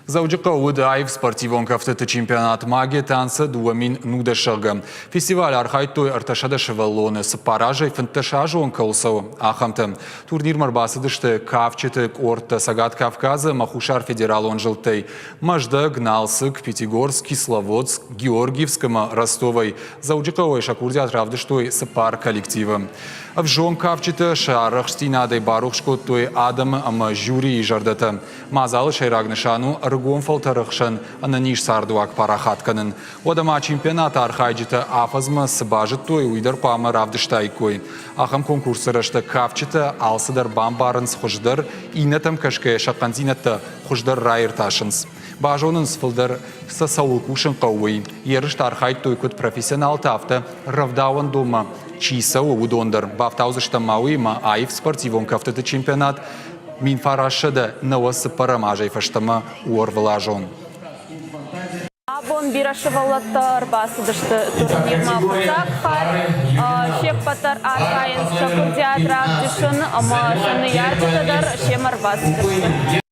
Дзӕуджыхъӕуы уыд аив спортивон кӕфтыты чемпионат «Магия танца» 2019 зӕгъгӕ. Фестивалы архайдтой 300 сывӕллоны, цыппар азӕй 15 азы онг кӕуыл цӕуы, ахӕмтӕ. Турнирмӕ ӕрбацыдысты кафджыты къордтӕ Цӕгат Кавказы ӕмӕ Хуссар федералон зылдтӕй Мӕздӕг, Налцык, Пятигорск, Кисловодск, Георгиевск ӕмӕ Ростовӕй. Дзӕуджыхъӕуӕй сӕ курдиат равдыстой цыппар коллективы. Ӕвзонг кафджытӕ сӕ арӕхстдзинадӕй барухс кодтой адӕмы ӕмӕ жюрийы зӕрдӕтӕ. Мадзалы сӕйраг нысан у ӕрыгон фӕлтӕры хсӕн ӕнӕниз цардуаг парахат кӕнын. Уӕдӕ ма чемпионаты архайджытӕ афӕдзмӕ цы базыдтой, уый дӕр хъуамӕ равдыстаиккой. Ахӕм конкурсы рӕстӕг кафджытӕ алцыдӕр бамбарынц хуыздӕр, иннӕтӕм кӕсгӕйӕ сӕ хъӕндзинӕдтӕ хуыздӕр раиртасынц. Базонынц фылдӕр сӕ цӕуыл кусын хъӕуы, уый. Ерысты архайдтой куыд профессионалтӕ, афтӕ рӕвдауӕндонмӕ чи цӕуы, уыдон дӕр. Бафтаудзыстӕм ма уыимӕ аив спортивон кӕфтыты чемпионат 1994 азӕй фӕстӕмӕ у ӕрвылазон. Абон бирӕ сывӕллӕттӕ ӕрбацыдысты турнирмӕ фыццаг хатт. Се ппӕт дӕр архайынц сӕ курдиат равдисын ӕмӕ сӕ ныййарджытӕ дӕр семӕ ӕрбацыдысты.